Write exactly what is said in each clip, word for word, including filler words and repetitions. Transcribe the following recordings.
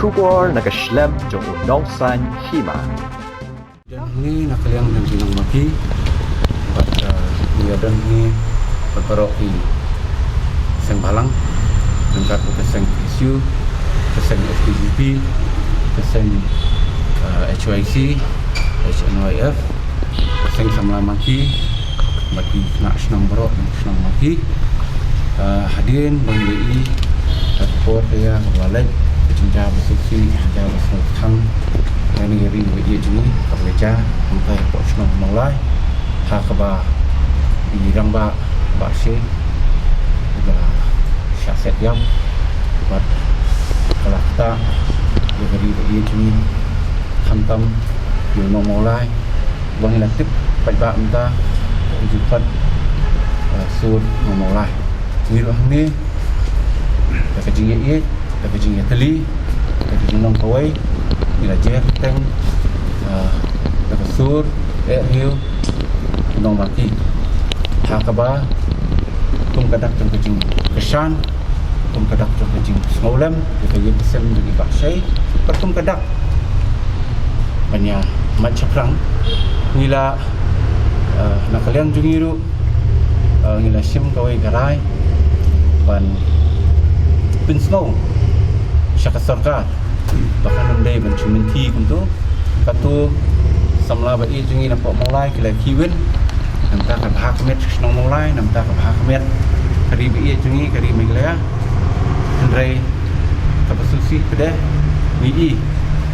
Khubor na ka shlem jong u nongsan hima. Don hangne na ka liang jong ki nongmaki bad, eh, ngi ïa don hangne bad baroh ki seng bhalang, ryngkat bad ka seng K S U, ka seng S P P P, ka seng, eh, H Y C, H N Y F, ka seng samla Mangki bad ki khynnah shnong baroh, shnong Mangki. Eh, hadien ba ngi ïohi ka por ka ïa kaba la leit, ka jingjia ba sngewsih, ka jingjia ba sngewthuh, ha kane ka ri ba ïeit jong ngi kaba la jia, hangtai hapoh shnong Mawlai, ha kaba i rangbah Bah Shei ba la shah set ïap bad ka la ktah ïa ka ri ba ïeit jong ngi, khamtam ïa u nong Mawlai. Ba ngi la tip paidbah mynta, u ju pat, eh, sur nong Mawlai. Ngi ruh hangne da ka jingïeit, da ka jingïatylli, da ka jinglong kawei, ngi la jer kyrteng, eh, da ka sur eh riew nong Mangki, ha kaba kum ka dak jong ka jingkyrshan, kum ka dak jong ka jingsngewlem ïa ka ïing ka sem jong i Bah Shei, bad kum ka dak ban ïa mad shaphrang. Ngi la, eh, na ka liang jong ngi ruh, eh, ngi la shim kawei ka rai ban pynsngew sha ka sorkar ba kan ym dei ban shu mynthi kumto. Kato samla ba ïeit jong ngi napoh Mawlai ki la khie win, namar ka bha ka met sha shnong Mawlai, namar ka bha ka met ka ri ba ïeit jong ngi, ka ri Meghalaya. Hynrei kaba sngewsih pat de, ngi i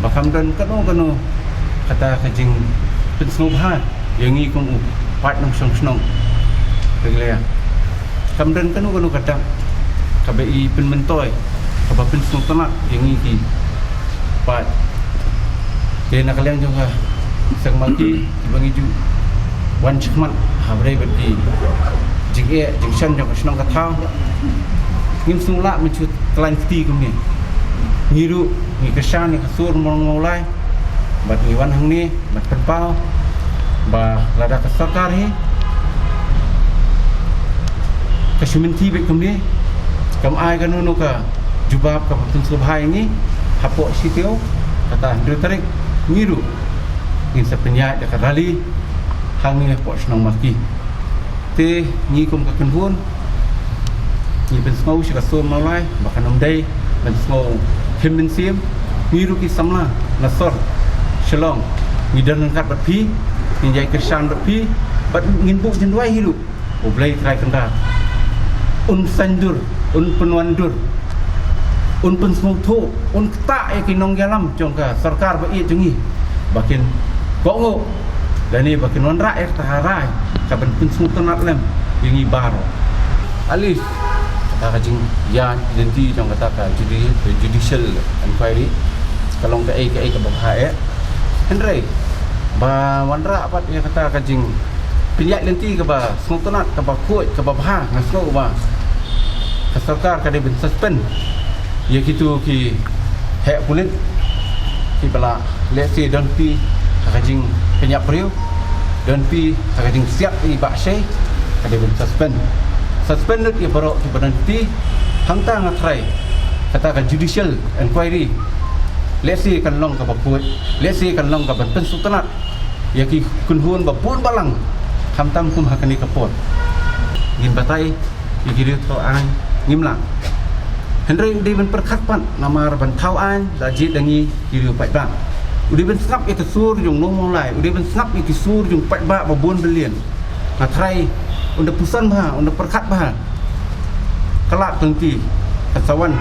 ba kam don kano kano kata ka jingpynsngewbha ïa ngi kum u paid nongshong shnong Meghalaya. Kam don kano kano ka dak kaba i pynmyntoi, kaba pynsngewtynnat ïa ngi ki paid. Te na ka liang jong ka seng Mangki, kiba ngi ju wan shakhmat ha ba dei bad ki jingeh jingshon jong ka shnong ka thaw, ngim sngewlah mynshuwa khlaiñ kti kumne. Ngi ruh ngi kyrshan ïa ka sur nong Mawlai bad ngi wan hangne bad pynpaw ba lada ka sorkar hi ka shu mynthi beit kumne, kam ai kano kano ka jubab kaba pynsngewbha ïa ngi hapoh shi taïew, kata hynriew tarik, ngi ruh ngin sa pynïaid da ka rally hangne hapoh shnong Mangki. Te ngi kum ka kynhun ngi pynsngew sha ka sur Mawlai ba kan ym dei ban sngew khim mynsiem. Ngi ruh ki samla na sor Shillong ngi don ryngkat bad phi, ngin ïai kyrshan bad phi bad ngin buh jingduwai hi ruh, U Blei Trai Kynrad un saiñdur, un pynwandur, un pynsngewthuh, un ktah ïa ki nongïalam jong ka sorkar ba ïeit jong ngi ba kin kohnguh lane ba kin wanrah ïa kata ka rai kaban pynsngewtynnat lem ïa ngi baroh. At least kata ka jingïaid lynti jong kata ka judi-, judicial inquiry ka long kaei kaei kaba bha eh. Hynrei ba wanrah pat ïa kata ka jingpynïaid lynti kaba sngewtynnat, kaba khuid, kaba bha, nga sngew ba ka sorkar ka dei ban suspend ïa kito ki heh pulit kiba la lehse don phi ha ka jingpynïap briew, don phi ha ka jingsiat ïa i Bah Shei, ka dei ban suspend. Suspend lut ïa baroh kiba don phi. Hangta nga tharai kata ka judicial inquiry lehse kan long kaba khuid, lehse kan long kaban pynsngewtynnat ïa ki kynhun ba bun balang, khamtam kum ha kane ka por. Ngin batai ïa ki riew thaw aiñ, ngim lah. Hynrei u dei ban pyrkhat pat namar ban thaw aiñ la jied da ngi ki riew paidbah. U dei ban sngap ïa ka sur jong nong Mawlai, u dei ban sngap ïa ki sur jong paidbah ba bun byllian. Nga tharai un da puson bha, un da pyrkhat bha. Ka lad ka lynti kan sa wan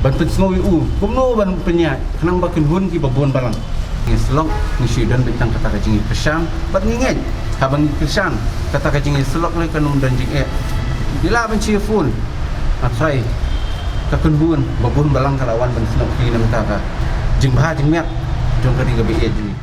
ban pynsngew ïa u kumno ban pynïaid khnang ba kynhun kiba bun balang. Ngi syllok, ngi shu don beit tang kata ka jingkyrshan bad ngi ngeit haba ngi kyrshan, kata ka jingïasyllok lei kan ym don jingeh. Ngi lah ban shu phone. Nga tharai ka kynhun ba bun balang ka la wan ban snoh ki namar ka jingbha jingmiat jong ka ri kaba ïeit jong ngi.